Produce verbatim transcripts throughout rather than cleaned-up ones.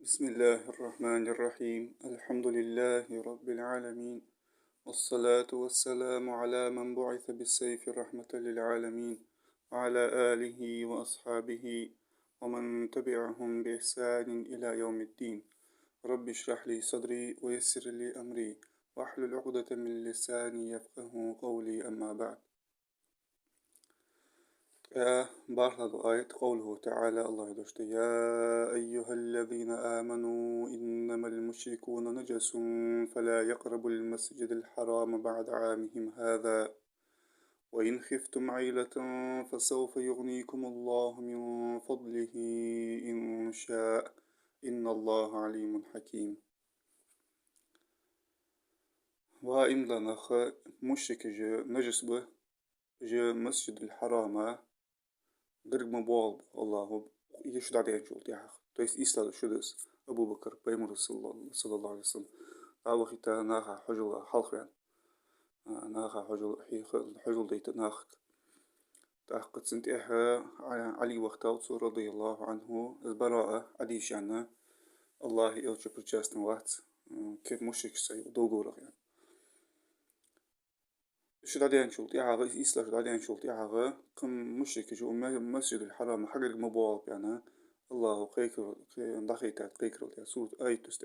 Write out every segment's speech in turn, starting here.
بسم الله الرحمن الرحيم. الحمد لله رب العالمين. والصلاة والسلام على من بعث بالسيف رحمة للعالمين، وعلى آله وأصحابه ومن تبعهم بإحسان إلى يوم الدين. رب اشرح لي صدري ويسر لي أمري واحلل عقدة من لساني يفقهوا قولي. أما بعد. Э, бархӀлагӀа аят, قوله تعالى, АллахӀа дош да: يا أيها الذين آمنوا إنما المشركون نجس فلا يقربوا المسجد الحرام بعد عامهم هذا وإن خفتم عيلة فسوف يغنيكم الله من فضله إن شاء إن الله عليم حكيم. Ва иман дола нах, мушрикаш нажас ба, уж Масджидул-Хьарама гарга ма боагӀалба АллахӀа, из шу дӀадаьнначул тӀехьагӀа. То есть, ийслагӀа шу да из, Абу Бакр, Пайхамар, салла-, саллаллахӀу Ӏалайхи ва саллам, дӀавахийта, наха хьажол хьалхаваьнна, а, наха хьажол хьеха, хьажол дайта нахага. ТӀаккха цун тӀехьа Ӏа-, Ӏали вахийтав цо, радияллахӀу Ӏанху, из Бараъ Ӏадийшад, АллахӀа, элча причастный вац, м, кхы мушрикашца договор яь. Шу дӀадаьнначул тӀехьагӀа, из ийслагӀа шу дӀадаьнначул тӀехьагӀа, кхы мушрикаш укх ма-, Масджидул-Хьарама хьагарга ма боагӀалба аьнна, АллахӀа кхайкар-, кхе-, дӀахайтад кхайкарал тӀа, сурат аят да из.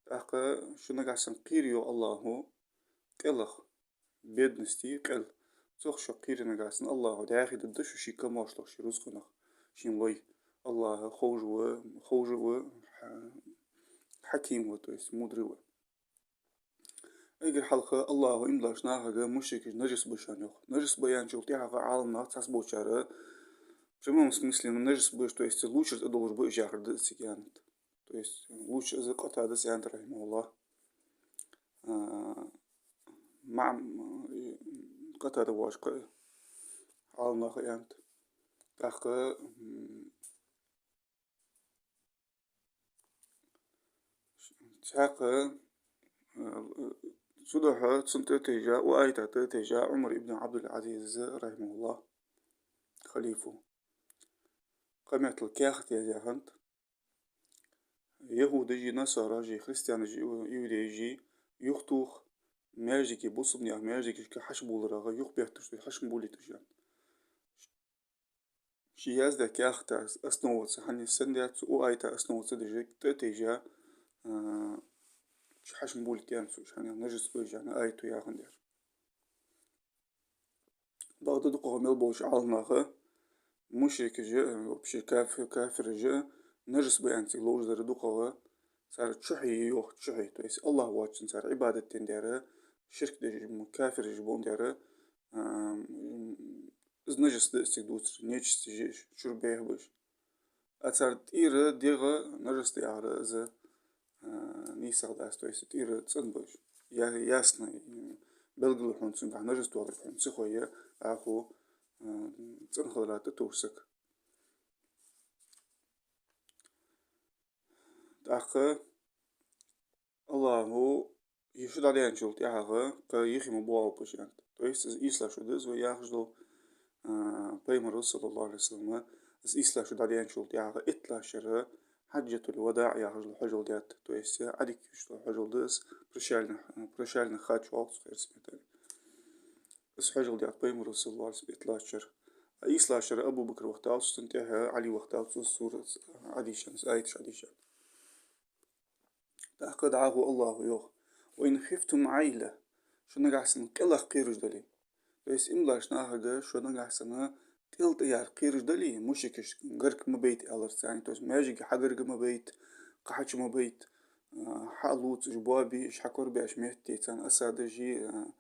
ТӀаккха шу нагахьа санна кхийра, йоах АллахӀа, къелах, бедности къел. Цох шо кхийра нагахьа санна, АллахӀа дӀахо дергда шо ший камаьршлах, ший рузкъанах, ший лой. АллахӀ ховш ва, ховш ва, хьа-, хьаким ва, то есть мудрый ва. Эггара хьалха АллахӀа иман долча нахага мушрикаш нажас ба аьнна йоах. Нажас ба аьнначул тӀехьагӀа Ӏаламнаха цхьаболчар, в прямом смысле, ну, нажас ба, то есть лувчар цӀадолалуш ба уж яхар да из цига аьннад. То есть лувчар из Къатадас аьннад, рахьимахӀуллахӀ. А, маӀ-, Къатада воацаш кхы Ӏаламнаха аьннад. ТӀаккха, м, цхьаькха, э, цудухьа цунна тӀатайжа, укх аята тӀатайжа Ӏумар ибн Ӏабдул-Ӏазиза, рахьимахӀуллахӀ, халифо, кхыметтел каьхат яздаь хиннад: яхӀудаши, насараши, христианаши, иу-, иудейши юхатоха, маьждиге, бусалба наьха маьждигашка хьачубувларах юхабетташ, хьачу ма бувлийташ аьнна. Ший яздаь каьхата основа ца хьанна санна дац, укх аята основа ца деш, тӀатайжа, а, хьачу ма бувлийташ аьнна цо, хьанна нажас ба аьнна аято яхандаь. Бакъда дукхагӀа мел болча Ӏаламнаха мушрикаш, вообще кафи-, кафираш нажас ба аьнна цига ловш дар дукхагӀа, цар чухье йоах, чухье, то есть АллахӀ воацачунна цар Ӏибадат деш дар, ширк деш, кафираш болаш дар, а, из нажас да аьнна цига дувцар, нечисть уж, чура бӀехаб уж. А цар тӀера дегӀ нажас да яхар из, а, нийсагӀа дац, то есть тӀера цӀена ба уж. Я-, ясно, белгала хьона цунгахьа нажас доаллар хьона ца хой, а хӀама, а, цӀена хилара тӀатовш саг. ТӀаккха АллахӀа из шу дӀадаьнначул тӀехьагӀа кхы юхе ма боагӀалба уж аьннад. То есть из ийслагӀа шу да из вай яхаш дола, а, Пайхамара, саллаллахӀу Ӏалайхи ва саллам, из ийслагӀа шу дӀадаьнначул тӀехьагӀа иттлагӀча шера Хьаджатул-Вадаъ яхаш дола хьажол даьд. То есть Ӏадика еш дола хьажол да из, прощальный, прощальный хадж оал цох эрсий меттала. Из хьажол даьд Пайхамара, саллаллахӀу Ӏалайхи ва саллам, иттлагӀча шера. А ийслагӀча шера Абу Бакр вахийтав цо, цунна тӀехьа Ӏали вахийтав цо, сурат Ӏадийшад, аяташ Ӏадийшад. ТӀаккха дӀахо АллахӀа йоах: «وإن خفتم عيلة», шу нагахьа санна къелах кхераш дале. То есть иман долча нахага шу нагахьа санна тӀел тӀаяр кхераш дале, мушрикаш гарга ма байта аьлар царна, то есть маьждиге хьагарга ма байта, кхы хьачу ма байта, а, хьалоаца уж боабе, уж хьакорабаьча метте царна осадаш е, а,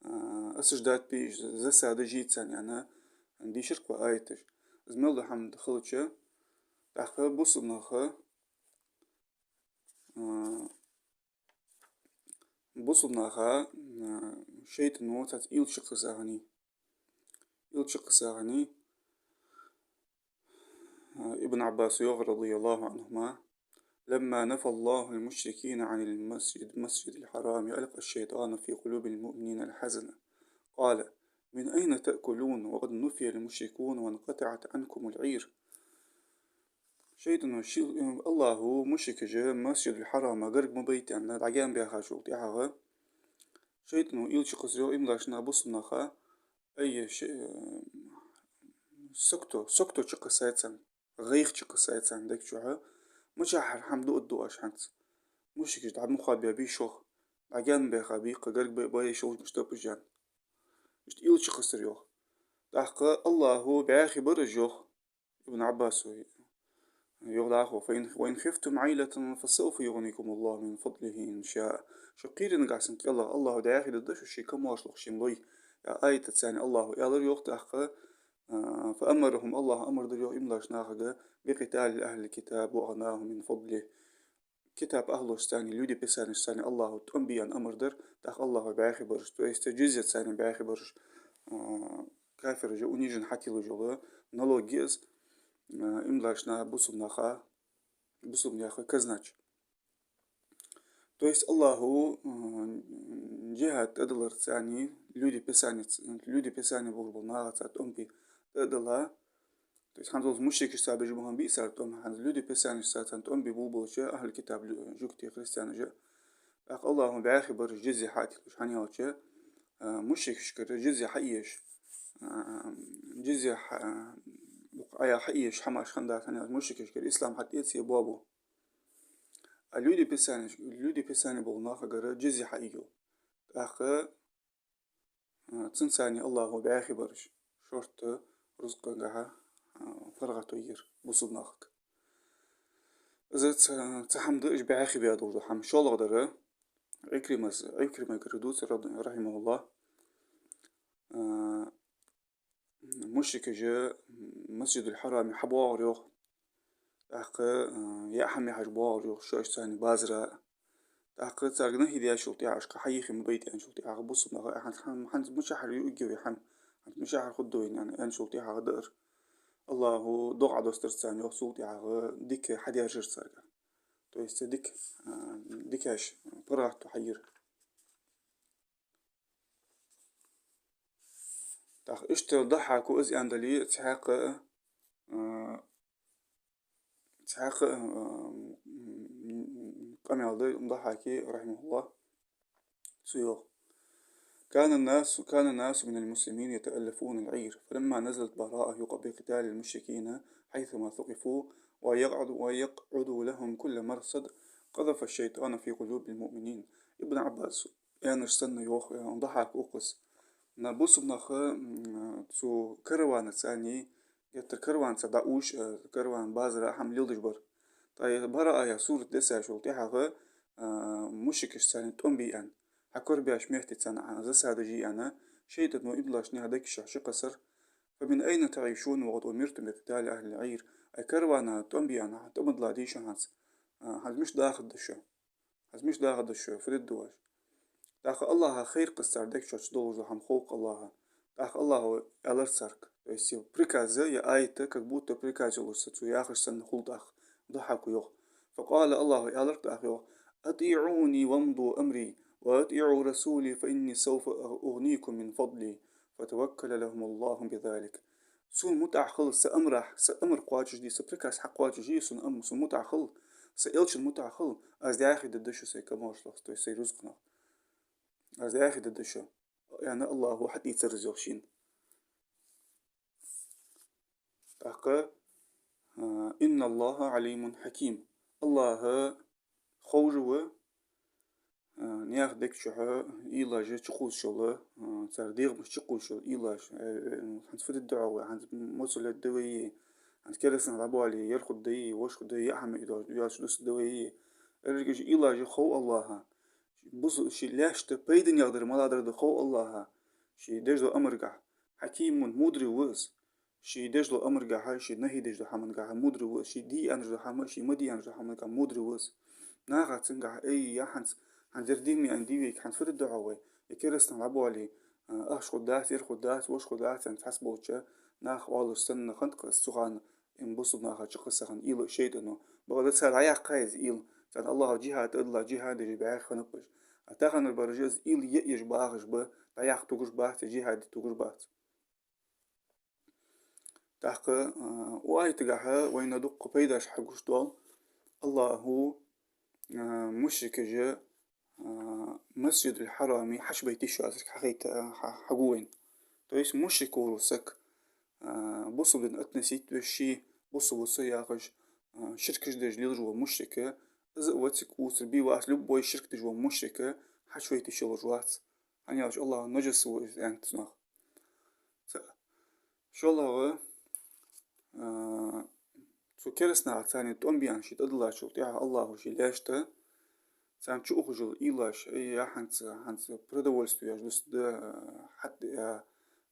а, осаждать бе уж, засадаш е царна, аьнна, дийшар-кх вай аяташ. Из мел дола хӀама хилча, тӀаккха бусалба наха, а, бусалба наха, а, шайтӀано цхьацца уйла чукхессача хана, уйла чукхессача хана, а, Ибн Ӏаббаса йоах, радияллахӀу Ӏанхума: «لما نفى الله المشركين عن المسجد، المسجد الحرام، ألقى الشيطان في قلوب المؤمنين الحزن. قال: من أين تأكلون وقد نفي المشركون وانقطعت عنكم العير؟» ШайтӀано ши-, Аллахӏо мушрикаш Масджидуль-Хьарама гарга ма байта аьнна, дӀагаьна баьхачул тӀехьагӀа, шайтӀано уйла чукхессар йоах иман долча наха, бусалба наха, ай, ше-, сагото, сагото чукхессай царна, гӀайгӀа чукхессай царна дег чухьа, мичахьара хӀама дуа да оаш хӀанз? Мушрикаш дӀа мукъа бе бий шох, дӀагаьна баьха бий-кх, гарга бай-, бай шоаш мишта а пужан. Иштта уйла чукхессар йоах. ТӀаккха Аллахӏо бӀаьхий бар уж йоах. Ибн Ӏаббаса йоах дӀахо: «فإن، وإن خفتم عيلة فسوف يغنيكم الله من فضله إن شاء». Шо кхийринагахь санна кӀеллагӀа, Аллахӏо дӀаьхий дергда шо ший камаьршалах, ший лой. Я аятаца царна Аллахӏо аьлар йоах тӀаккха, а, فأمرهم, Аллахӏо амар дир йоах иман долча нахага: «بقتال أهل الكتاب وأغناهم من فضله». Китаб ахӀлошца, люди Писанешца Аллахӏо тӀом бе аьнна амар дир, тӀаккха Аллахӏо бӀаьхий бар уж, то есть джизьяца бӀаьхий бар уж, а, кафираш униженно хьателаш йола налог я из, а, иман долча наха, бусалба наха, бусалба наьха казнача. То есть Аллахӏо, а, джихӀад тӀадилларца, люди Писанеш, люди Писанеш болаш бола нахаца тӀом бе тӀадилла, то есть хӀанз оцу мушрикашца беш ба хӀама бий цар тӀом, хӀанз люди Писанешца царна тӀом бе болабелча ахӀлу китаб лю-, жугтий, христианаш а. ТӀаккха Аллахӏо бӀаьхий бар уж джизья хьателаш, хӀана аьлча, а, мушрикашкара джизья хьаеш, а, джизья хьа-, а, Ӏа хьаеш хӀамаш хиннадац, хӀана аьлча мушрикашкара ислам хьатӀаэца е боабу. А люди Писанеш, люди Писанеш болча нахагара джизья хьаийю. ТӀаккха а, цунца Аллахӏо бӀаьхий бар уж, шортта рузкъагахьа, а, паргӀато йир бусалба нахага. Из цхьа, цхьа хӀама да уж бӀаьхий бе долаш дола хӀама. ШоллагӀдар, Ӏикримас, Ӏикримагара дувц, рад-, рахьимахӀуллахӀ, а, мушрикаш Масджидуль-Хьараме хьабоагӀар йоах. ТӀаккха, а, яа хӀама яхьаш боагӀар йоах шоаш царна базара. ТӀаккха царга нахьи даьчул тӀехьагӀа, уж кхы хьайийхе ма байта аьнначул тӀехьагӀа, бусалба наха: «Хьанз, хьанз, хьанз мичахьара юаргья вай хӀама? Хьанз мичахьара хургда вайна?» аьнна, аьнначул тӀехьагӀа даар. Аллахӏо догӀа Ӏодоссадир царна йоах, цул тӀехьагӀа дика хьадаьржар царга. То есть дика, а, дикаш паргӀато хьайир. ТӀаккха иштта Даххьако из аьннадале, цхьаькха, а, цхьаькха, а, къамаьл да Даххьака, рахьимахӀуллахӀ, цо йоах: كان الناس، كان الناس من المسلمين يتألفون العير، فلما نزلت براءة يق-، بقتال المشركين حيثما ثقفوا، ويقعد، ويقعد لهم كل مرصد، قذف الشيطان في قلوب المؤمنين. Ибн Ӏаббаса аьннар санна йоах, э, Даххьака укхаза. На бусалба нах, м, цу караванаца, геттара караванаца дӀаувш, э, караван базара хӀама леладеш бар. ТӀаккха Бараа яха сурат дессачул тӀехьагӀа, э, мушрикашца тӀом бе аьнна, хьакорабаьча метте царна засада е аьнна, шайтӀано иман долча наьха дег чу чукхессар: «فمن أين تعيشون وقد أمرتم بقتال أهل العير؟» Ай каравана тӀом бе аьнна, тӀом дилла дий шо хӀанз? Э, хӀанз мишта дахаргда шо? ХӀанз мишта дахаргда шо, фу дергда оаш? ТӀаккха Аллахӏа хайр-кх из, цар дег чу долаш дола хӀама хов-кх Аллахӏа. ТӀаккха Аллахӏо аьлар царга. То есть приказ я аят, как будто приказ йолаш санна, цо яхаш санна хул тӀаккха. Даххьако йоах: فقال, Аллахӏо аьлар тӀаккха йоах: «أطيعوني وامضوا أمري، وأطيعوا رسولي فإني سوف أغنيكم من فضلي». فتوكل لهم الله بذلك. Сона мутӀахь хила, са амарах, са амар кхоачашде, са приказ хьакхоачашде, сона ам-, сона мутӀахь хила, са элчанна мутӀахь хила, аз дӀаьхий дергда шо сай камаьршалах, то есть сай рузкъанах. Аз дӀаьхий дергда шо, аьнна, Аллахӏо хьатӀаийцар из йоах шийна. ТӀаккха, а, «إن الله عليم حكيم». Аллахӏ ховш ва, а, наьха дег чухьа уйлаш чукхувсаш йола, а, цар дегӀамаш чукхувсаш йола уйлаш, э, э, хӀанз фу дергда вай, хӀанз моцал лергда вай, хӀанз керастанаш дӀабоале, ер хургдий, воша хургдий, яа хӀама йоацаш дусаргда вай. Ерригаш уйлаш хов Аллахӏа. Бусалба, ший лаьшта пайдане дар малагӀдар да хов Аллахӏа. Ший деш дола амаргахь. حكيم, мудрый ва из. Ший деш дола амаргахьа, ший нахьи деш дола хӀамангахьа мудрый ва из, ший де аьнна дола хӀама, ший ма де аьнна дола хӀамангахьа мудрый ва из. Наха цунгахьа: «Эй, я хӀанз, хӀанз ер де ма аьннадий вайга, хӀанз фу дергда вай? Ер керастанаш дӀабоале, а, ахча хургдац, ер хургдац, воша хургдац», аьнна, цхьаболча наха оалаш санна хиннад-кх из цу хана, иман бусалба наха чукхесса хинна уйла шайтӀано. Бакъда цар дӀаяьккхай из уйла. Царна Аллахӏо джихӀад тӀадилла, джихӀад деш баьхий хиннаб уж. А таханарбараш из уйла е а еш бахаш ба, дӀаяккха тугаш бац, джихӀад де тугаш бац. ТӀаккха, а, укх аятагахьа вайна дуккха пайдаш хьагуш доал. АллахӀа, а, мушрикаш, а, Масжидул Хьарам хьачубайта йиш йоацилга хьахайта-, хьа-, хьагу вайна. То есть мушрик вар саг, а, бусалба дина относить веш, ше бусалба ва со яхаш, а, ширкаш деш лелаш вола мушрик, из а ва цига вувцар, бий вац, любой ширк деш вола мушрик хьачувайта йиш йолаш вац. ХӀана аьлча АллахӀа нажас ва из, аьннад цунах. Ца-, шоллагӀа, а, цу керастанаха царна тӀом бе аьнна ший тӀадиллачул тӀехьагӀа АллахӀа ший лаьшта царна чуухаш йола уйлаш, ай, я хьанца, хьанца продовольствие яш дус да, хьат-, я,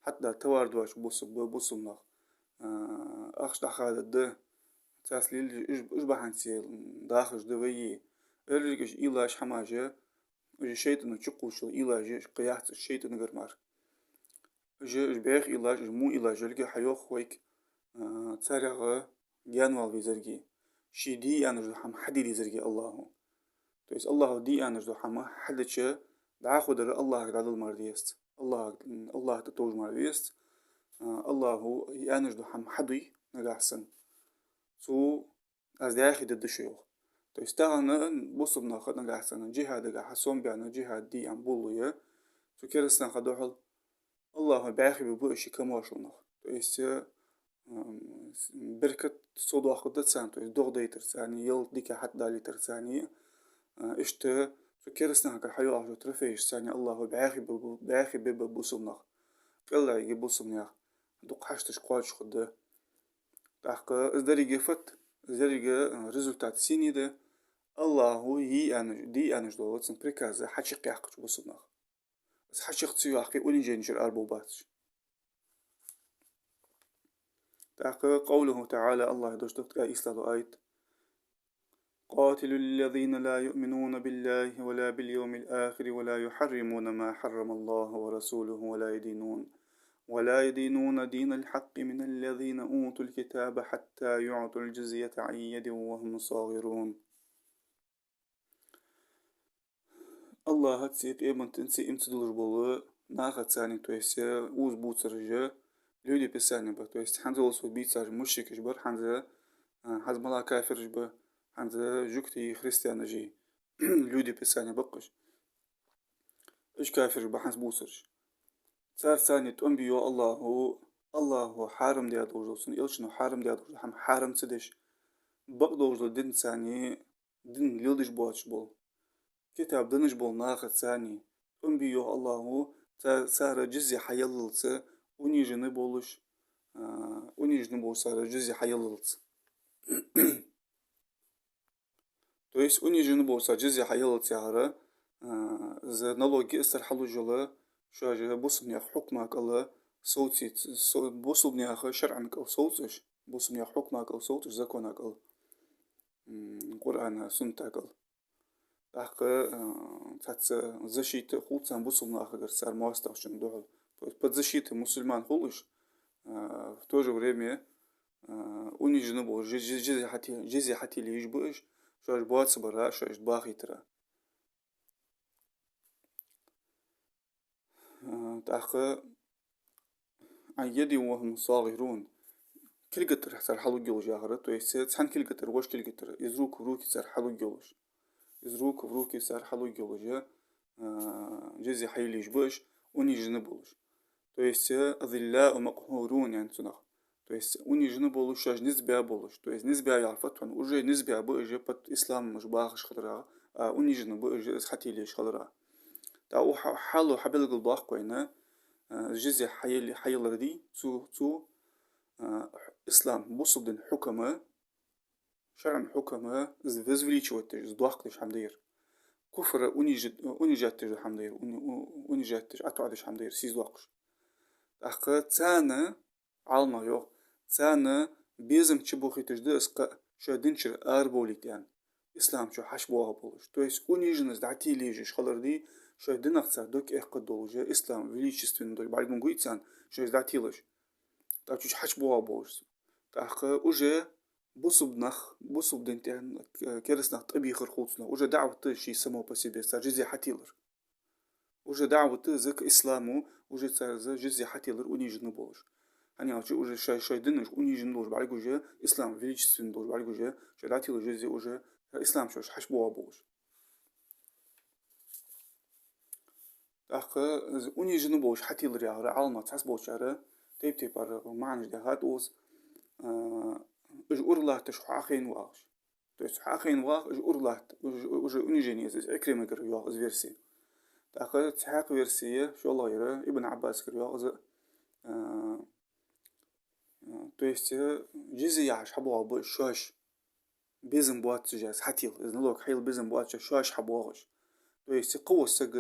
хьатда товар доацаш бусалба, бусалба нах, а, ахча дӀахададда, царца лелаш, уж, уж бахьанца дахаш да вай. Еррига уж уйлаш, хӀамаш, уж шайтӀано чукхувсаш йола уйлаш, уж кхы яц уж шайтӀагара мара. Уж, уж бӀеха уйлаш, уж во уйлаш йолга хьайоах вайга, а, царех гаьнавала везарга, ше де аьнна дола хӀама хьаде дезарга АллахӀа. То есть АллахӀа де аьнна дола хӀама хьадича, дӀахо дар АллахӀага дӀадала мара дезац. АллахӀа, АллахӀа тӀатовжа мара везац. А, АллахӀа аьнна дола хӀама хьадой нагахьа санна, цо аз даьхе дергда шо, йоах. То есть тахан бусалба нах нагахьа санна джихӀадагахьа сомабаьнна, джихӀад де аьнна болалу, цу керастанаха духьал АллахӀа бӀаьхий бергба уж ший камаьршал нах. То есть, м, беркат совдоаккхаргда царна, то есть догӀа дайтар царна, ялат дика хьатӀадалийтар царна. А, иштта цу керастанахагара хьайоагӀаш йола трофейш царна АллахӀа бӀаьхий бергба, бӀаьхий бергба бусалба нах. КӀеллайги бусалба наьха дукха хьашташ кхоачашхургда. ТӀаккха из деррига фат, из деррига, а, результат синий да, АллахӀа е аьнна, де аьнна дола цун приказ хьачакхъяьккхача бусалба наха. Из хьачакх ца йоаккхе, унижени чура арабовла бац уж. ТӀаккха قوله تعالى, АллахӀа дош да ткъаь ийслагӀа аят: قاتلوا الذين لا يؤمنون بالله ولا باليوم الآخر ولا يحرمون ما حرم الله ورسوله ولا يدينون، ولا يدينون دين الحق من الذين أوتوا الكتاب حتى يعطوا الجزية عن يد وهم صاغرون. АллахӀацеи къематдийнцеи иман ца дуллаш бола нахаца царна, то есть, э, уж бувцараш, люди Писания ба, то есть хӀанзалца бийцараш мушрикаш бар, хӀанз, э, хӀанз мел кафираш ба, хӀанз жугтий, христианаши, люди Писания ба-кх уж. Уж кафираш ба хӀанз бувцараш. Царца царна тӀом бе, йоах АллахӀа, АллахӀа хьарам даь долаш дола, цун элчано хьарам даь долаш дола хӀама хьарам ца деш, бакъдолаш дола дин царна, дин леладеш боацаш бола, китаб денна бола нахаца царна тӀом бе, йоах АллахӀа, ца-, цар джизья хьаяллалца унижени болаш, а, унижени болаш цар джизья хьаяллалца. То есть унижени болаш цар джизья хьаяллалца яхар, а, из налоги из цар хьалуш йола, шоаш бусалба наьха хьукма кӀал совций, со-, бусалба наьха шарӀан кӀал совцаш, бусалба наьха хьукма кӀал совцаш, закона кӀал, м, Къуръана, сунната кӀал. ТӀаккха, а, цхьацца защита хул царна бусалба нахагара цар моастагӀчун духьал. То есть под защитой мусульман хул уж, а, в то же время, а, унижени болаш, джи-, джи-, джизья хьате-, джизья хьателе езаш ба уж, шоаш боацабара, шоаш бахийтара. А, тӀаккха عن يد وهم صاغرون. Кулга тӀара цар хьалургйолаш яхар, то есть цхьан кулга тӀара вож кулга тӀара, из рук в руки цар хьалургйолаш. Из рук в руки цар хьалургйолаш, а, джизья хьаеле езаш ба уж, унижени болаш. То есть, э, أذلاء مقهورون, яхар цунах. То есть унижени болаш, шоаш низ баь болаш. То есть низ баь яхар фуд хьона, уже низ баь ба уж под ислам уж бахаш хиларах, а унижени ба уж из хьателе езаш хиларах. ТӀаккха укх хьа-, хьало хьабелгалдоаккх вайна, а, джизья хьаел-, хьаялар дий, цу, цу, а, ислам, бусалба дина хьукма, шарӀан хьукма из возвеличивать деш, из доаккхаш хӀама да ер. Куфр унижи-, унижать деш хӀама да ер, уни-, у-, унижать деш, ӀотоӀадеш хӀама да ер, сийсаздоаккхаш. ТӀаккха царна, Ӏалама йоах, царна безам чубохийташ да из кхы а, шоай дин чура арабовлийта аьнна, ислам чу хьачубоагӀа болаш. То есть униженность дӀателе езаш хилар дий, шоай динах цар дог эккхаргдолаш, ислам величественный долга бӀаргагургйий царна, шоаш из дӀателаш. ТӀаккха цу чу хьачубоагӀа болаш. ТӀаккха уже бусалба нах, бусалба дина тӀа, э, керастанах тӀабехар хул цунах. Уже даӀват да ший само по себе, цар джизья хьателар. Уже даӀват да из к исламу, уже цар из джизья хьателар унижени болаш. ХӀана аьлча уже шоай, шоай дин уж униженно долаш бӀаргагуш, ислам величественный долаш бӀаргагуш, шоай дӀателаш еза уже ислам шоаш хьачубоагӀа болаш. ТӀаккха из униженно болаш хьателар яхар, Ӏаламнаха цхьаболчар тайп-тайпара маӀанаш даьхад укхаза, а, уж ура латташ хьахайна вагӀаш. То есть хьахайна вагӀа, уж ура латт, уж, уже унижение из, из Ӏикримагара йоагӀа из версия. ТӀаккха цхьаькха версия, шоллагӀа яр, Ибн Ӏаббасагара йоагӀа из, а, а, то есть, э, джизья яхьаш хьабоагӀа ба шоаш, безам боацаш, из хьател, из налог хьайла безам боацаш шоаш хьабоагӀаш. То есть кхы вола саг,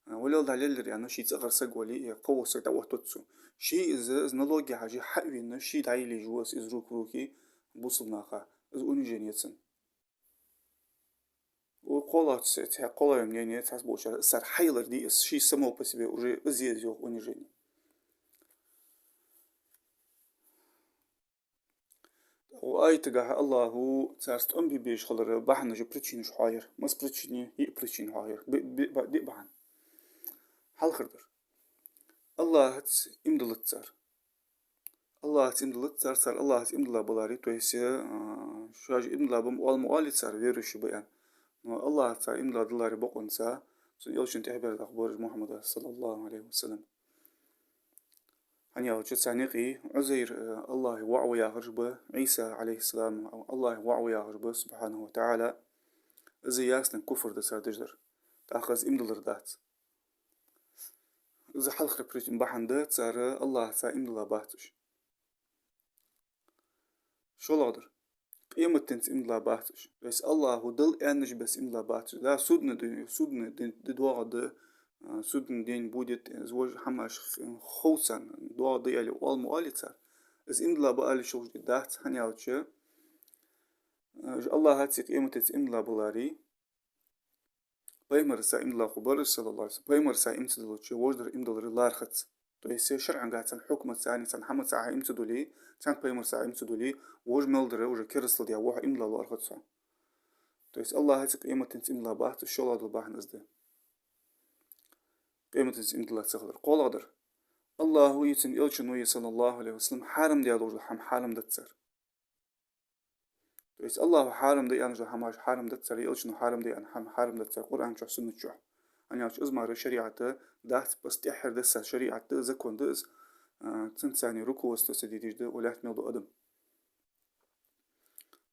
а, валел дӀалеллар аьнна, ший цӀагӀара саг вале, е кхы вола саг дӀаоттаду цо. Ше из, из налог яхьаш хьа а венна, ше дӀайиллаж ва из, из рук в руки бусалба наха. Из унижение цун. Укх кхоалагӀча, цхьа кхоалагӀа мнение цхьаболчар, цар хьаялар да из, ше само по себе уже из я из йоах унижение. Укх аятагахьа АллахӀа царца тӀом бе безаш хилара бахьанаш, причинаш хьоахаяьр. Масса причина, йиъ причина хьоахаяьр. Бе-, бе-, ба-, диъ бахьан. Хьалхардар. АллахӀаца иман диллац цар. АллахӀаца иман диллац цар, цар АллахӀаца иман дилла баларе, то есть, а, шоаш иман дилла ба ма оал, ма оалий цар верующий ба аьнна. Но АллахӀаца иман дилла даларе бокъонца, цун элчанна тӀехьа бер даха бараш Мухьаммада, саллаллахӀу Ӏалайхи ва саллам. ХӀана аьлча царна юкъе Ӏузайр, э, АллахӀа воӀ ва яхараш ба, Ӏийса, Ӏалайхиссалам, АллахӀа воӀ ва яхараш ба, субхьанахӀу ва таӀала. Из ясно куфр да цар деш дар. ТӀаккха из иман диллар дац. Из хьалхара причина, бахьан да, цар АллахӀаца иман дилла бац уж. ШоллагӀдар. Къематденца иман дилла бац уж. То есть АллахӀа дал аьннача беса иман дилла бац уж. Да, судный день, судный день, ди доагӀаргда, а, судный день будет, из вож хӀамаш х-, хов царна, доагӀаргда аьле оал ма оалий цар. Из иман дилла ба ала йиш йолаш ди дац, хӀана аьлча, а, уж АллахӀацеи къематденцеи иман дилла баларе, Пайхамарца иман дилла хургбар уж, саллаллахӀу Ӏалайхи ва саллам. Пайхамарца иман ца диллача, вож дар иман диллар лоархӀац. То есть шарӀагахьа цхьан хьукмаца, цхьан хӀамаца иман ца дилле, цхьан пайхамарца иман ца дилле, вож мел дар уже керастал даь, вож иман дилла лоархӀац хьо. То есть АллахӀацеи къематденцеи иман дилла бац уж, шоллагӀа дола бахьан из да. Къематденца иман дилла ца хилар. КхоалагӀдар. АллахӀаи цун элчанои, саллаллахӀу Ӏалайхи ва саллам, хьарам даь долаш дола хӀама хьарам дац цар. То есть АллахӀа хьарам да аьнна дола хӀамаш хьарам дац цар, элчано хьарам да аьнна хӀама хьарам дац цар Къуръан чу, суннат чу. ХӀана аьлча из мара шариӀат дац, пос тӀеххьара даьсса шариӀат да, закон да из, а, цунца царна руководствоваться де дезаш да укх лаьтта мел дола адам.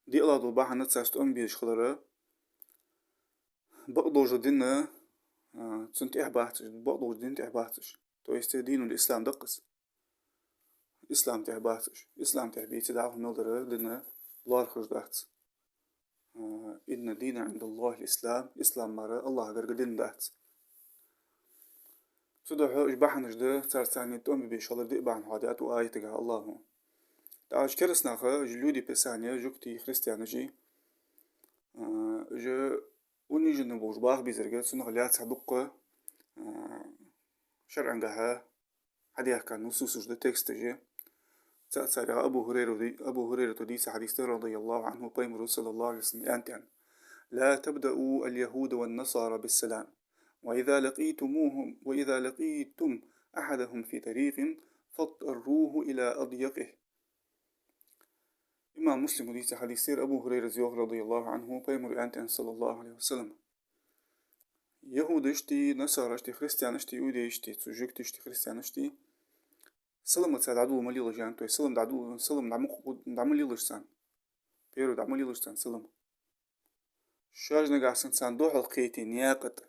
ДиълагӀа дола бахьан царца тӀом бе безаш хилара, бакъдолча дина, а, цун тӀехьа бац уж, бакъдолча дина тӀехьа бац уж. То есть динул ислам да-кх из. Ислам тӀехьа бац уж. Ислам тӀехьа беце, дӀахо мел дар дин лоархӀаш дац. А, «Инна ддина ӀиндаллахӀил ислам», ислам мара АллахӀа гарга дин дац. Цудухьа уж бахьанаш да, царца царна тӀом бе безаш хилара диъ бахьан хьоахадаьд укх аятагахьа АллахӀа. ТӀаккха уж кераста нах, уж люди Писания, жугтий, христианаши, а, уж униженно болаш баха безарга, цунах лаьца дукха, а, шарӀагахьа хьадаьхка нусусаш да, тексташ. Цаӏ царех Абу Хурайра ди-, Абу Хурайрата дийца хьадис да, радияллаху анху, Пайхамара, саллаллаху алейхи ва саллам, аьннад: «لا تبدؤوا اليهود والنصارى بالسلام، وإذا لقيتموهم، وإذا لقيتم أحدهم في طريق فاضطروه إلى أضيقه». Имам Муслима дийца хьадис да ер, Абу Хурайрас йоах, радияллаху анху, Пайхамара аьннад, саллаллаху алейхи ва саллам: яхӀудаштеи, насараштеи, христианаштеи, иудейштеи, цу жугтиштеи, христианаштеи саламаца дӀадола ма лелаш, аьннад, то есть салам дӀадола, салам дӀа ма кху-, дӀа ма лелаш царна. Первый дӀа ма лелаш царна салам. Шоаш нагахьа санна царна духьалкхете наькъа тӀа,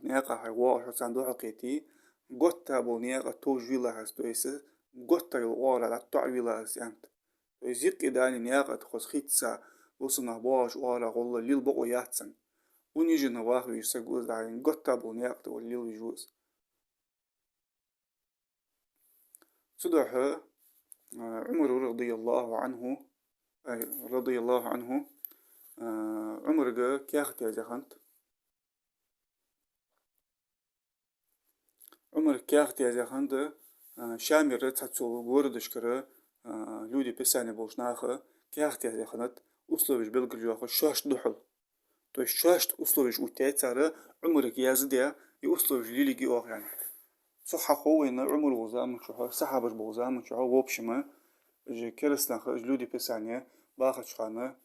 наькъа хьайга воагӀаш хьо царна духьалкхете, готта бола наькъа товжавелахь аз, то есть готта йола оагӀорахьа дӀатоӀавелахь аз, аьннад. То есть юкъе даьнна наькъа тӀа хоза хийтта, бусалба нах боагӀача оагӀорахьа гӀолла лела бокъо яц цунна. Униженно ваха везаш саг ва из, дӀа готта бола наькъа тӀа вала лела везаш ва из. Цудухьа, а, Ӏумара, радияллаху анху, ай, радияллаху анху, а, Ӏумарга каьхат язъяь хиннад. Ӏумарга каьхат язъяь хиннад, а, Шамера цхьацца городашкара, а, люди Писания болча наха каьхат язъяь хиннад, условеш белгалйоаха шоашта духьал. То есть шоашта условеш оттаяьй цар, Ӏумарга яздаь, из условеш лелаергья оаха, аьнна. Цу хьахов вайна Ӏумар волча заман чухь, сахьабаш болча заман чухь, в общем, уж керастанаха, уж люди Писания бахача хана,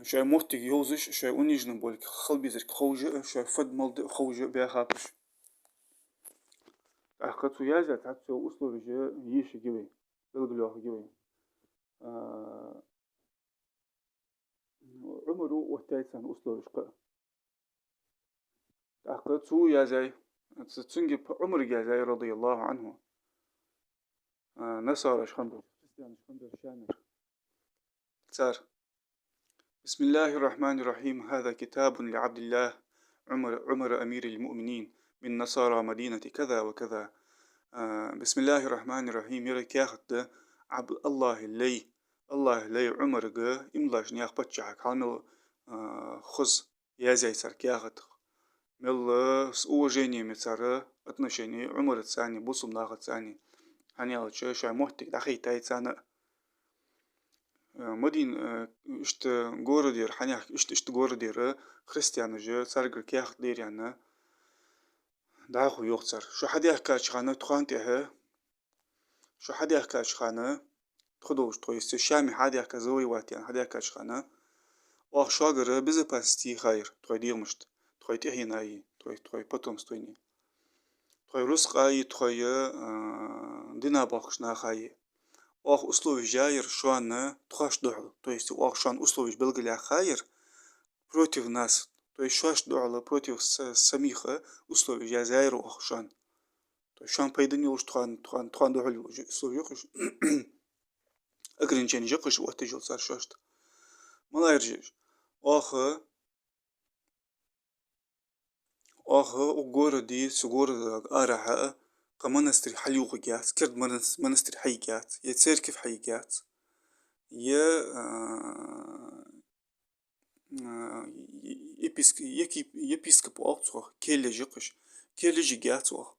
шоай моттиг йовзаш, шоай униженный болга хила безарг ховш а, шоай фуд-мала да ховш а баьхаб уж. ТӀаккха цо яздаь цхьацца условеш йийшаргья вай, белгалйоахаргья вай. А, Ӏумара оттаяьй царна условеш кхы а. ТӀаккха цо яздаьй, ц-, цунга п-, Ӏумарга яздаьй, رضي الله عنه. А, насараш хиннаб, христианаш хиннаб Шамера. Цар: بسم الله الرحمن الرحيم. هذا كتاب لعبد الله عمر، عمر أمير المؤمنين من نصارى مدينة كذا وكذا. А, بسم الله الرحمن الرحيم. Ер каьхат да Ӏаб-, АллахӀа лай, АллахӀа лай Ӏумарга, имлаш наьха паччахьага, хьалха мел, а, хоза язъяьй цар каьхатах. Мел, а, с уважением я цар отношени Ӏумарацани, бусалба нахацани. ХӀана аьлча шоай моттиг дӀахайтаяьй царна. Э, Мадин-, э, иштта городера, хьанех иштта, иштта городера христианаш царгара каьхат дер аьнна, дӀахо йоах цар. Шо хьадаьхкача хана тхона тӀехьа, шо хьадаьхкача хана, тхо долаш, то есть Шаме хьадаьхка, завоевать аьнна хьадаьхкача хана, оаха шугара безопасность йийхар тхоай дегӀамашта, тхоай тӀехьенаи, тхоай, тхоай потомствои. Тхоай рузкъаи, тхоай, а, дина бохкаш нахаи. Оаха условеш яьяр шоана тхоашта духьал. То есть оаха шоана условеш белгалъяьхар против нас. То есть шоашта духьал, против с-, самих условеш язъяьяр оаха шоана. То есть шоана пайдана йолаш тхона, тхона, тхона духьал йолаш условеш я-кх уж. Ограниченеш я-кх уж оттаеш йола цар шоашта. Малайржеш. Оаха Оаха укх городе, цу города арахьа кхы монастырь хьалъювхаргьяц, керда монас-, монастырь хьаергьяц, е церковь хьаергьяц, е, а, а, еписк-, еки-, епископ оал цох, келлеш я-кх уж, келлеш ергьяц оаха,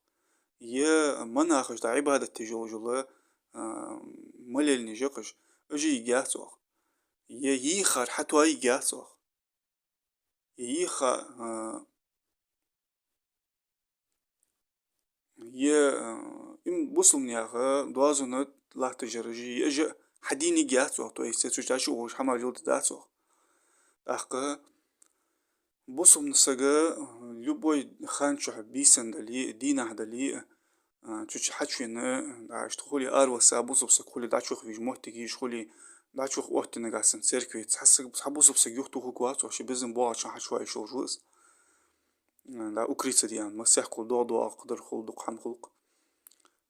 е монахаш да Ӏибадат деш йола, а, молельнеш я-кх уж, уж ергьяц оаха, е йийхар хьатоаергьяц оаха. Йийха, а, е, а, им бусалба наьха доазон латташ яр уж, е уж хьадийнаргьяц оаха, то есть цу чу дӀачуухаш хӀама леладергдац оаха. ТӀаккха бусалба саг любой хана чухь бийсан дале, дийнахьа дале, а, цу чу хьачувена, а, иштта хуле, аравоса бусалба саг хуле, дӀачувахавеш моттиг йиш хуле, дӀачух оттанагахь санна церкве, цхьа саг, цхьа бусалба саг юхатохаргвац оаха, ший безам боагӀача хана хьачуваеш йолаш ва из. А, да, укрыться де аьнна, массехк хул, догӀа доагӀа кхыдар хул, дукха хӀама хул-кх.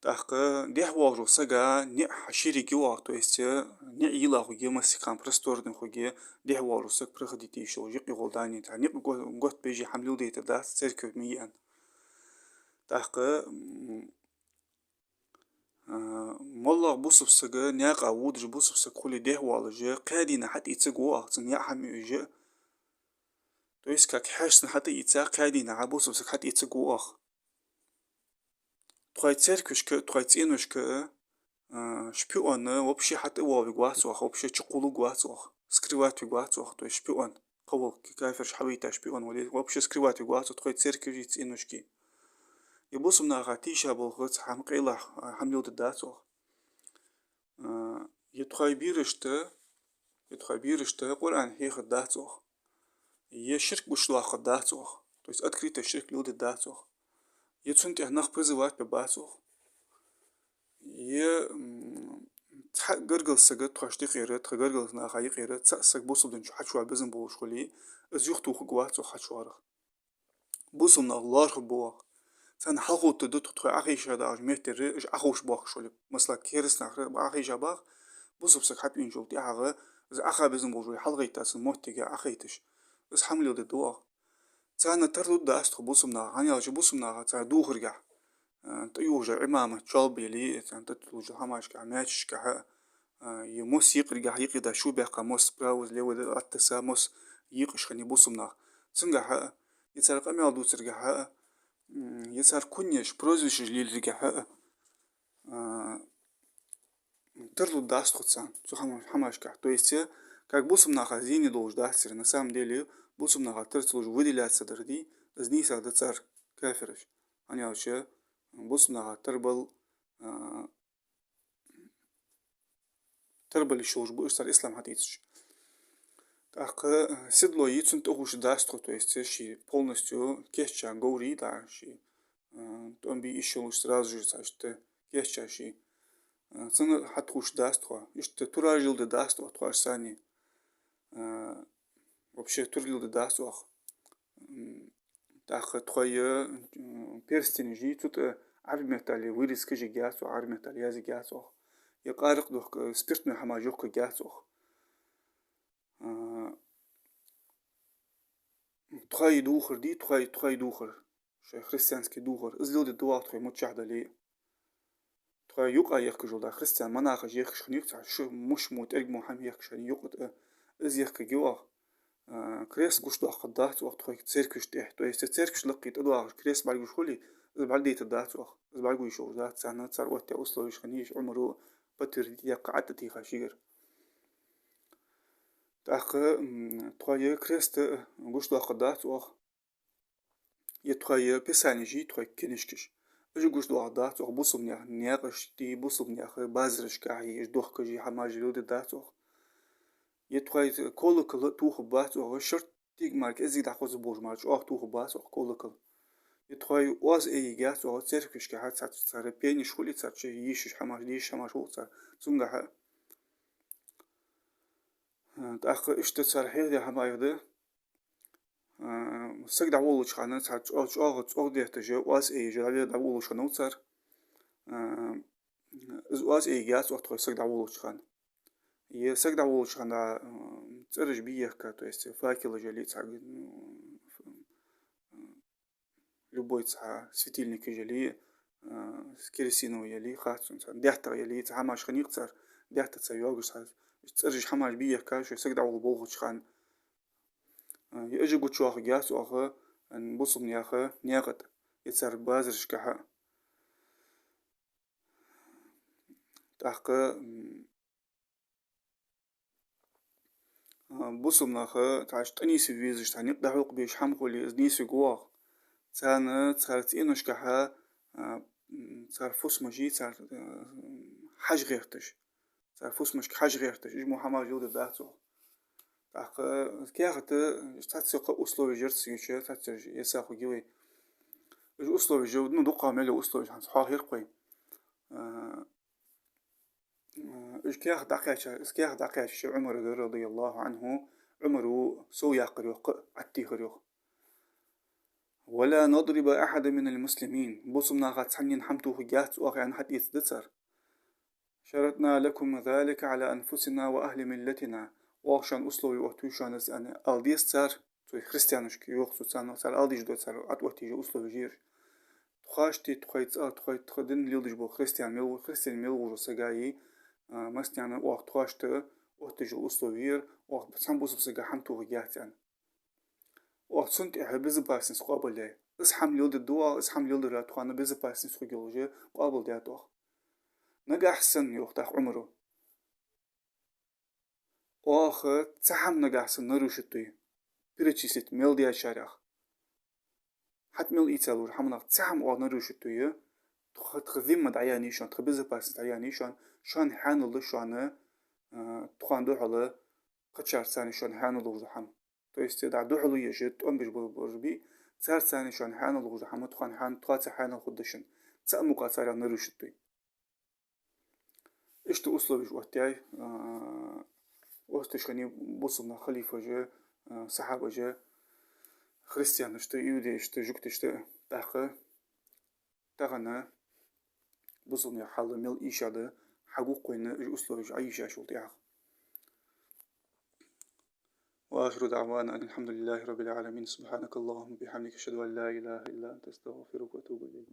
ТӀаккха дехьавоагӀаш вола сага ниӀ хьашераргья оаха, то есть, э, ниӀ йийлла хургья, массехк хана просторный хургья, дехьавоагӀаш вола саг проходить де йиш йолаш, юкъе гӀолла дӀанийта, никъ го-, готта бежи хӀама леладайтаргдац, церковь ма йий аьнна. ТӀаккха, м, а, моллагӀа бусалба саг, наькъа водаш бусалба саг хуле дехьавоалаш, кхаь дийнахьа хьатӀаийцаргва оаха, цунна яа хӀама юаш. То есть, как хьаьшашца хьатӀаийца, кхаь дийнахьа бусалба саг хьатӀаийцаргва оаха. Тхоай церквашка, тхоай цӀеношка, а, шпион вообще хьатӀавоалавергвац оаха, вообще чукхувларгвац оаха, скрывать вергвац оаха, то есть шпион, кхыволча кафираш хьавайта шпион вале, вообще скрывать вергвац оаха тхоай церкваши цӀеношки. Е бусалба наха тийша болх цхьа хӀама къайлагӀа, а, хӀама леладергдац оаха. А, е тхоай берашта, е тхоай берашта Къуръан хьехаргдац оаха. Е ширк гучадоаккхаргдац оаха. То есть открыто ширк леладергдац оаха. Е цунна тӀехьа нах призывать бергбац оаха. Е, м, цхьа гаргара саг тхоашта юкъера, тха гаргарча наха юкъера цхьа саг бусалба дина чу хьачувала безам болаш хуле, из юхатохаргвац оаха хьачуваларах. Бусалба нах лоархӀаргба оаха. Царна хьалхатта да тхо, тхоай Ӏохайша доагӀача меттера уж Ӏоховшабоахаш хуле. Масала, керастанахара Ӏохайша бах, бусалба саг хьатӀавеначул тӀехьагӀа, из Ӏоха безам болаш вале, хьалгӀайтта цун моттиге Ӏохайташ. Из хӀама леладергда оаха. Царна тарлургдац тхо бусалба наха, хӀана аьлча бусалба наха цар дувхаргахьа, а, тӀаювхаш яр Ӏимамат чолба яле, царна тӀатуллаш хӀамашкахьа, маьчешкахьа, а, е мос екъаргахьа, екъа дӀа шу баьккха мос, справа, слева дӀатесса мос екъаш хиннай бусалба нах. Цунгахьа, е цар къамаьл дувцаргахьа, м, е цар куньяш, прозвищаш лелаяргахьа, а, тарлургдац тхо царна цу хӀама-, хӀамашкахьа. То есть, э, как бусалба наха зене долаш дац цар, на самом деле, бусалба наха тара ца луш, выделяться дар дий, из нийса да цар, кафираш. ХӀана аьлча, бусалба наха тарбал, а, тарбал йиш йолаш ба уж цар ислам хьатӀаийцача. ТӀаккха, а, седло йий, цунна тӀахувш дац тхо, то есть ший полностью кийча говр йий, да, ший, а, тӀом бе йиш йолаш сразу же цхьа иштта кийча ший. А, цунна хьатӀахувш дац тхо. Иштта тураж леладе дац тхо, тхоашца. А, вообще тур леладе дац оаха. М, тӀаккха тхоай, м, перстенаш йий, цу тӀа Ӏарбий меттала вырезкаш йоаккхаргьяц оаха, Ӏарбий меттала язъяргьяц оаха. Е къаракъ дохка, спиртной хӀамаш йохкаргьяц оаха. А, тхоай духар дий, тхоай, тхоай духар, шоай христианский духар, из леладе дац оаха тхоай миччахьа дале а. Тхоай юкъа ехкаш йола, да, христиан монахаша ехкаш хиннай-кх цхьа шу, муш мо, тӀерг мо хӀама ехкаш хиннай юкъа тӀа, из ехкаргья оаха. А, крест гучадоаккхаргдац оаха тхоай церквашта тӀа. То есть церквашта лакхе тӀадоагӀаш крест бӀаргагуш хуле, из бӀаргадайтаргдац оаха. Из бӀаргаго йиш йолаш дац царна, цар оттаяь условеш хиннай уж, Ӏумара подтвердить яьккха, ӀотӀатеха шийгара. ТӀаккха, м, тхоай крест гучадоаккхаргдац оаха. Е тхоай писанеш йий, тхоай книжкаш. Уж гучадоаккхаргдац оаха бусалба наьха наькъаш тӀа, бусалба наьха базарашка хьа, уж дохкаш йий, хӀамаш леладе дац оаха. Е тхоай колокол тохаргбац оаха, шортта мара кӀезига дӀахоза болаш мара чӀоагӀа тохаргбац оаха колокол. Е тхоай оаз айергьяц оаха церквашка хьа, цхьацца цар пенеш хуле, цар чу йийшаш хӀамаш, дешаш хӀамаш хул цар, цунгахьа. ТӀаккха иштта цар хьехадаь хӀамаех да. А, саг дӀаволалуча хана цхьа чӀо-, чӀоагӀа цӀогӀа детташ, оаз айеш, дӀаве-, дӀаволалуш хиннав цар. А, из оаз айергьяц оаха тхоай саг дӀаволалуча хана. Е саг дӀаволалуча хана, а, цӀераш бе ехка, то есть факелаш яле а цхьа, м, любой цхьа светильникаш яле а, а, керосиновый яле а, хац сона, цхьа даьттагӀа яле а, цхьа хӀамаш хиннай-кх цар, даьттагӀа цхьа йоагаш цхьа, цӀераш, хӀамаш бе ехка, шоай саг дӀаволалуча хана. А, е уж гучадоаккхаргьяц оаха, а, бусалба наьха наькъа тӀа, е цар базарашка хьа. ТӀаккха, м, а, бусалба наха цхьа тӀанийсве везаш, цхьа никъ дӀахьокхабеш хӀама хуле, из нийсвергва оаха. Царна цар цӀеношка хьа, а, м, цар фусамаш йий, цар, а, хьажа гӀерташ. Цар фусамашка хьажа гӀерташ, уж мо хӀамаш леладе дац оаха. ТӀаккха каьхата цхьацца кхы условеш яр цигача, цхьацца яса хургья вай. Уж условеш, ну, дукха мел я условеш, хӀанз хьоахайир-кх вай. А, уж каьхат дӀакхаьча-, из каьхат дӀакхаьчача Ӏумарага, رضي الله عنه, Ӏумара сов яьккхар йоах, ӀотӀатехар йоах. «ولا نضرب أحدا من المسلمين». Бусалба наха цхьаннена хӀама тохаргьяц оаха, аьнна, хьатӀаэцаргда цар. «شرطنا لكم ذلك على أنفسنا وأهل ملتنا». Оаха шоана условие оттаю шоана из, аьнна, ала деза цар, цу христианашка йоах цо, царна, цар ала дезаш да, цар ӀотӀаоттаеш условеш я ераш. Тхоашта, тхоай цӀа-, тхоай, тха дин леладеш бола христиан мел, христиан мел волча сага йий, а, массанена оаха тхоашта оттаеш йола условие я ер, оаха цхьан бусалба сага хӀама тохаргьяц, аьнна. Оаха цунна тӀехьа безопасность къоабалъяьй. Из хӀама леладергда оаха, из хӀама леладаре тхона безопасность хургйолаш къоабалдаьд оаха. Нагахьа санна, йоах тӀаккха Ӏумара, оаха цхьа хӀама нагахьа санна нарушить дой, перечислить мел даьчарех, хьатӀа мел ийца луш хӀаманех цхьа хӀама оаха нарушить дой, тха, тха зимма дӀаяьннай шоана, тха безопасность дӀаяьннай шоана, шоана хьаьнал да шоана, а, тхона духьала кхычарца шоана хьаьнал луш дола хӀама. То есть, дӀа духьала еш, тӀом беш бола бараш бий, царца шоана хьаьнал луш дола хӀама, тхона хьаьн-, тхоца хьаьнал хургда шоана. Цхьа а мукъагӀа царех нарушить дой. Иштта условеш оттаяьй, а, отташ хиннай бусалба халифаша, а, сахьабаша, христианашта, иудейшта, жугташта, тӀаккха тахан бусалба наьха хьал мел ийша да, хьагу-кх вайна уж условеш Ӏоийшачул тӀехьагӀа. وآخر دعوانا أن الحمد لله رب العالمين. سبحانك اللهم وبحمدك، أشهد أن لا إله إلا أنت، أستغفرك وأتوب إليك.